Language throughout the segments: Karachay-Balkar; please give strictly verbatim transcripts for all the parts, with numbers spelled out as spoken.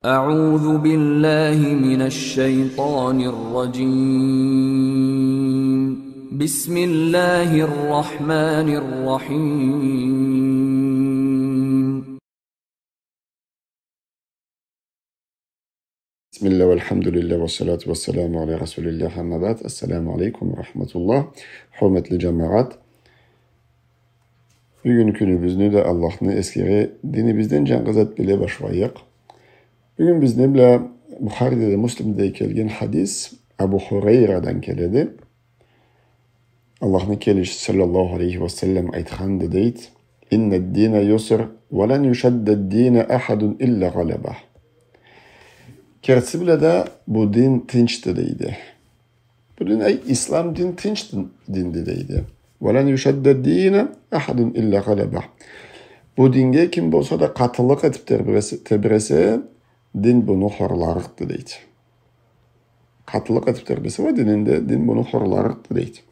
أعوذ بالله من الشيطان الرجيم. بسم الله الرحمن الرحيم. بسم الله والحمد لله والصلاة والسلام على رسول الله، أما بعد. السلام عليكم ورحمة الله. Хурметли джамагъат, бюгюн кюнюбюзню да Аллахны эсгере, динибизден джангы зат биле башлайыкъ. Бюгюн бизни бла Бухариде да, Муслимде да келген хадис Абу Хурайрадан келеди. Аллахны келечиси саллаллаху алейхи ва саллам айтханды, дейди: «إن الدين يسر ولن يشد الدين أحد إلا غلبه». Кертиси бла да бу дин тынчды, дейди. Бу дин, ай, ислам дин тынч дин-, динди, дейди. «ولن يشد الدين أحد إلا غلبه». Бу динге ким болса да къатылыкъ этип тебресе, тебресе, дин муну хорларыкъды, дейди. Къатылыкъ этип тебресе уа дининде, дин муну хорларыкъды, дейди.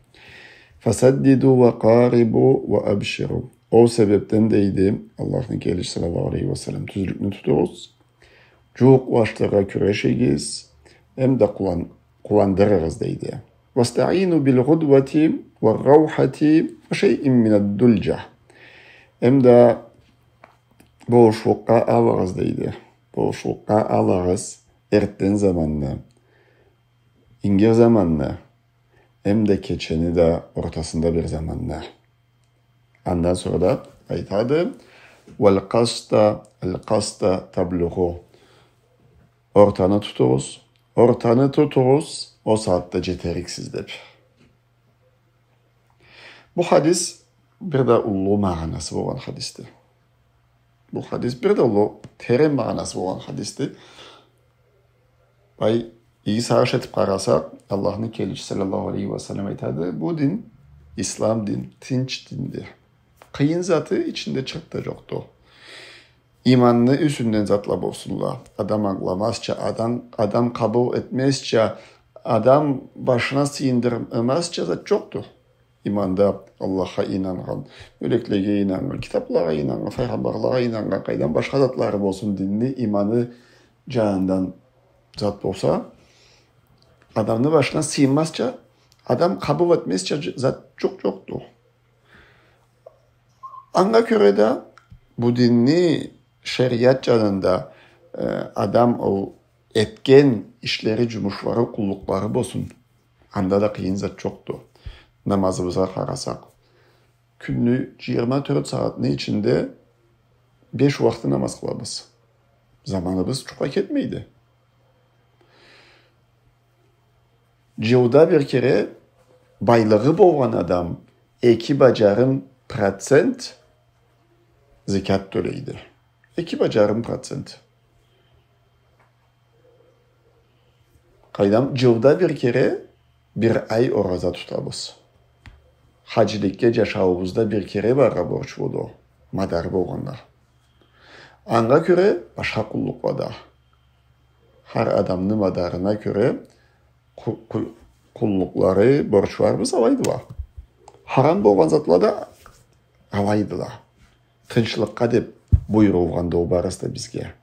«فسددوا وقاربوا وأبشروا». Ол себепден, дейди Аллахны келечиси саллаллаху алейхи ва саллам, тюзлюкню тутугъуз, джууукълашдырыргъа кюрешигиз, эм да къууан-, къууандырыгъыз, дейди. «واستعينوا بالغدوة والروحة وشيء من الدلجة». Эм да болушлукъгъа алыгъыз, дейди. Болушлукъгъа алыгъыз эртден заманны, ингир заманны, эм да кечени да ортасында бир заманны. Андан сора да айтады: «والقسط، القسط تبلغوا». Ортаны тутугъуз, ортаны тутугъуз, ол сагъатда джетериксиз, деп. Бу хадис бир да уллу магъанасы болгъан хадисди. Бу хадис бир да уллу терен магъанасы болгъан хадисди. Бай, иги сагъыш этип къарасакъ, Аллахны келечиси саллаллаху алейхи ва саллам айтады: «Бу дин, ислам дин, тынч динди. Къыйын заты ичинде чырт да джокъду. Иманны юсюнден затла болсунла. Адам ангыламазча, адам, адам къабыл этмезча, адам башына сыйындырмазча зат джокъду». Иманда Аллахха ийнаннган, мёлеклеге ийнаннган, китаплагъа ийнаннган, файгъамбарлагъа ийнаннган, къайдам, башха затлары болсун, динни, иманы джанындан зат болса, адамны башына сыйынмазча, адам къабыл этмезча дж-, зат джукъ джокъду. Анга кёре да, бу динни шериат джанында, э, адам ол этген ишлери, джумушлары, къуллукълары болсун, анда да къыйын зат джокъду. Намазыбызгъа къарасакъ, кюнню джыйырма тёрт сагъатны ичинде беш уакъты намаз къылабыз. Заманыбыз джукъгъа кетмейди. Джылда бир кере байлыгъы болгъан адам эки бла джарым процент зекят тёлейди. Эки бла джарым процент. Къайдам, джылда бир кере бир ай ораза тутабыз. Хаджиликге джашауубузда бир кере барыргъа борчлуду, мадары болгъанда. Анга кёре башха къуллукъла да. Хар адамны мадарына кёре къу-, къу-, къуллукълары, борчларыбыз алайдыла. Харам болгъан затла да алайдыла. Тынчлыкъгъа деп буюрулгъанды ол барысы да бизге.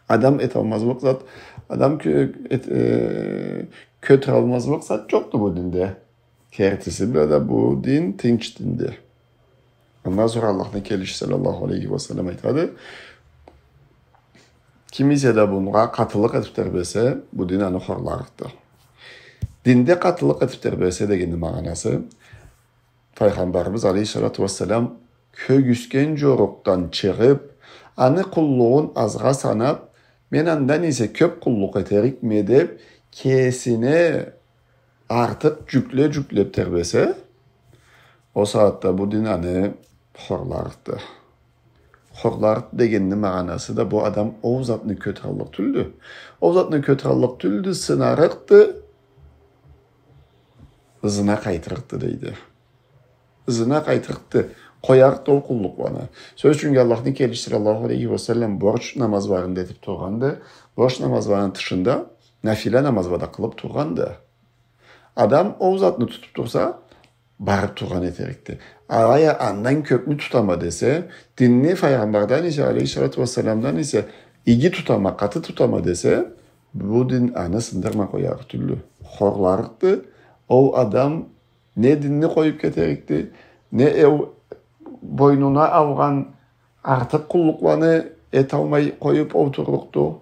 Адам эталмазлыкъ зат, адам кё-, эт-, э, кётюралмазлыкъ зат джокъду бу динде. Кертиси бла да бу дин тынч динди. Андан сора Аллахны келечиси саллаллаху алейхи ва саллам айтады: «Ким эсе да бунга къатылыкъ этип тебресе, бу дин аны хорларыкъды». Динде къатылыкъ этип тебресе дегенни магъанасы, Файгъамбарыбыз алейхиссалату уассалам кёргюзтген джорукъдан чыгъып, аны къуллугъун азгъа санап, мен андан эсе кёп къуллукъ этерикме деп, кесине артыкъ джюкле джюклеп тебресе, ол сагъатда бу дин аны хорларыкъды. Хорларыкъды дегенни магъанасы да, бу адам ол затны кётюраллыкъ тюлдю. Ол затны кётюраллыкъ тюлдю, сынарыкъды, ызына къайтырыкъды, дейди. Ызына къайтырыкъды, къоярыкъды ол къуллукъланы. Сёз ючюн, Аллахны келечиси саллаллаху алейхи ва саллам борч намазларын да этип тургъанды, борч намазларыны тышында нафила намазла да къылып тургъанды. Адам ол затны тутуп турса, барып тургъан этерикди. Алай а андан кёпню тутама десе, динни Файгъамбардан эсе, алейхиссалату уассаламдан эсе, иги тутама, къаты тутама десе, бу дин аны сындырмай къоярыкъ тюлдю. Хорларыкъды, ол адам не динни къоюп кетерикди, не ол бойнуна алгъан артыкъ къуллукъланы эталмай къоюп олтурлукъду.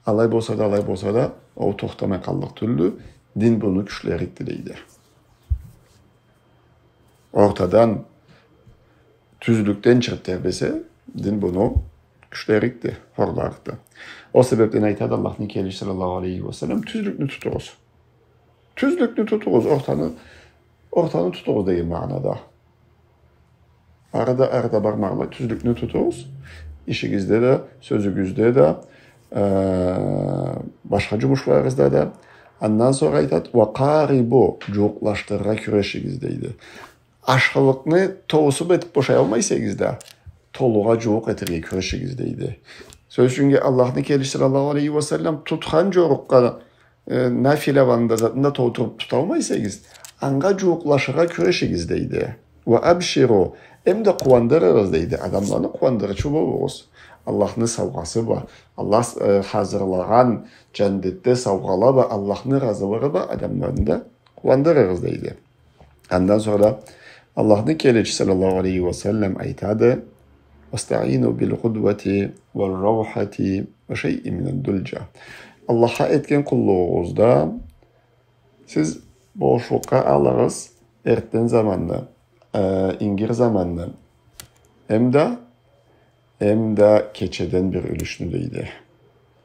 Алай болса да, алай болса да, ол тохтамай къаллыкъ тюлдю, дин буну кючлерикди, дейди. Ортадан, тюзлюкден чырт тербесе, дин буну кючлерикди, хорларыкъды. Ол себепден айтады Аллахны келечиси саллаллаху алейхи ва саллам, тюзлюкню тутугъуз. Тюзлюкню тутугъуз, ортаны, ортаны тутугъуз деген магъанада. Арада, арада бармагъанлай, тюзлюкню тутугъуз. Ишигизде да, сёзюгюзде да, э, башха жумушларыгъызда да. Андан сора айтады, «Ва къарибу», жууукълашдырыргъа кюрешигиз, дейди. Ашхылыкъны толусу бла этип бошаялмай эсегиз да, толугъа жууукъ этерге кюрешигиз, дейди. Сёз ючюн, Аллахны келечиси саллаллаху алейхи ва саллам тутхан жорукъгъа, э, нафилаланы да, затын да толтуруп туталмай эсегиз, анга жууукълашыргъа кюрешигиз, дейди. «Ва абширу», эм да къууандырыгъыз, дейди. Адамланы къууандырыучу болугъуз. Аллахны саугъасы бла, Аллах, э, хазырлагъан жаннетде саугъала бла, Аллахны ыразылыгъы бла адамланы да къууандырыгъыз, дейди. Андан сора Аллахны келечиси саллаллаху алейхи ва саллам айтады, «Вастаину бил гъудвати ва раухати ва шайин мин ад-дульжа». Аллахха этген къуллугъугъузда сиз бошлукъгъа алыгъыз эртден заманны, э, ингир заманны, эм да, эм да кечеден бир юлюшню, дейди.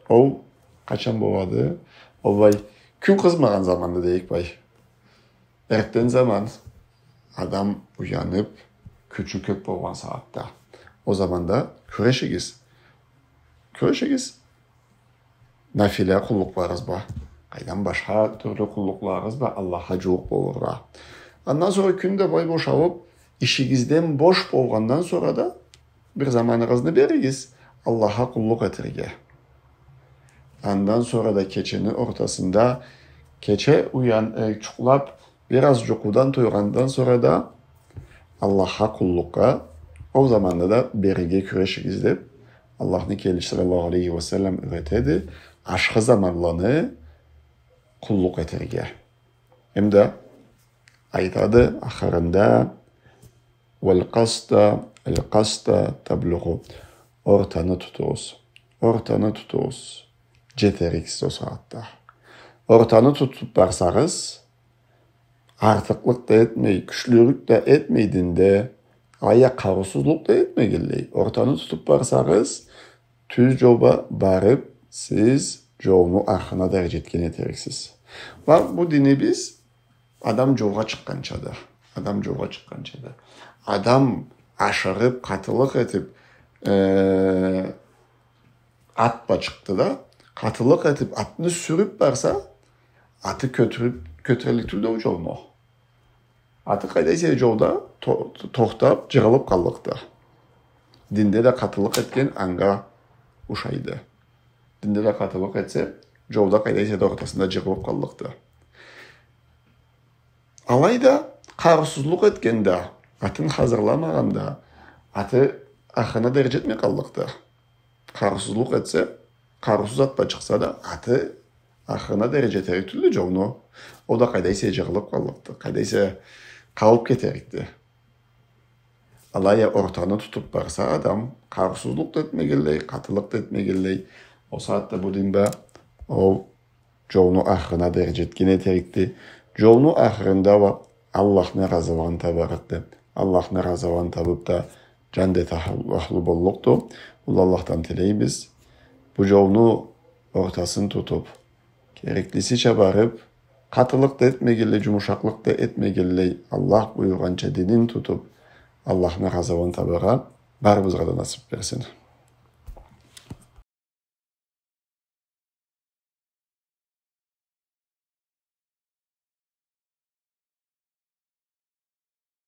Ол къачан болады? Ол былай, кюн къызмагъан заманны дейик былай. Эртден заман адам уянып, кючю кёп болгъан сагъатда. Ол заманда кюрешигиз. Кюрешигиз. Нафила къуллукъларыгъыз бла. Къайдам, башха тюрлю къуллукъларыгъыз бла Аллахха жууукъ болургъа. Андан сора кюн да былай бошалып, ишигизден бош болгъандан сора да бир заманыгъызны беригиз Аллахха къуллукъ этерге. Андан сора да кечени ортасында, кече уян-, э, жукълап, бир аз жукъудан тойгъандан сора да Аллахха къуллукъгъа ол заманда да берирге кюрешигиз деп, Аллахны келечиси саллаллаху алейхи ва саллам юретеди ашхы заманланы къуллукъ этерге. Эм да айтады ахырында, «Валь къаста, аль къаста таблугъу». Ортаны тутугъуз. Ортаны тутугъуз. Жетериксиз ол сагъатда. Ортаны тутуп барсагъыз, артыкълыкъ да этмей, кючлюлюк да этмей динде, алай а къарыусузлукъ да этмегенлей, ортаны тутуп барсагъыз, тюз жолгъа барып, сиз жолну ахырына дери жетген этериксиз. Ва бу динибиз адам жолгъа чыкъгъанчады. Адам жолгъа чыкъгъанчады. Адам ашырып, къатылыкъ этип, э, ат бла чыкъды да, къатылыкъ этип, атны сюрюп барса, аты кётюрюп, кётюреллик тюлдю ол жолну. Аты къайда эсе жолда то-, тохтап, жыгъылып къаллыкъды. Динде да къатылыкъ этген анга ушайды. Динде да къатылыкъ этсе, жолда къайда эсе да ортасында жыгъылып къаллыкъды. Алайда къарыусузлукъ этгенде, атын хазырламагъанда, аты ахырына дери жетмей къаллыкъды. Къарыусузлукъ этсе, къарыусуз ат бла чыкъса да, аты ахырына дери жетерик тюлдю жолну. Ол да къайда эсе жыгъылып къаллыкъды, къайда эсе къалып кетерикди. Алай а ортаны тутуп барса адам, къарыусузлукъ да этмегенлей, къатылыкъ да этмегенлей, ол сагъатда бу дин бла ол жолну ахырына дери жетген этерикди. Жолну ахырында уа Аллахны ыразылыгъын табарыкъды. Аллахны ыразылыгъын табып да, жаннет ахл-, ахлу боллукъду. Ол Аллахдан тилейбиз. Бу жолну ортасын тутуп, кереклисича барып, къатылыкъ да этмегенлей, жумушакълыкъ да этмегенлей, Аллах буюргъанча динин тутуп, Аллахны ыразылыгъын табаргъа барыбызгъа да насып берсин.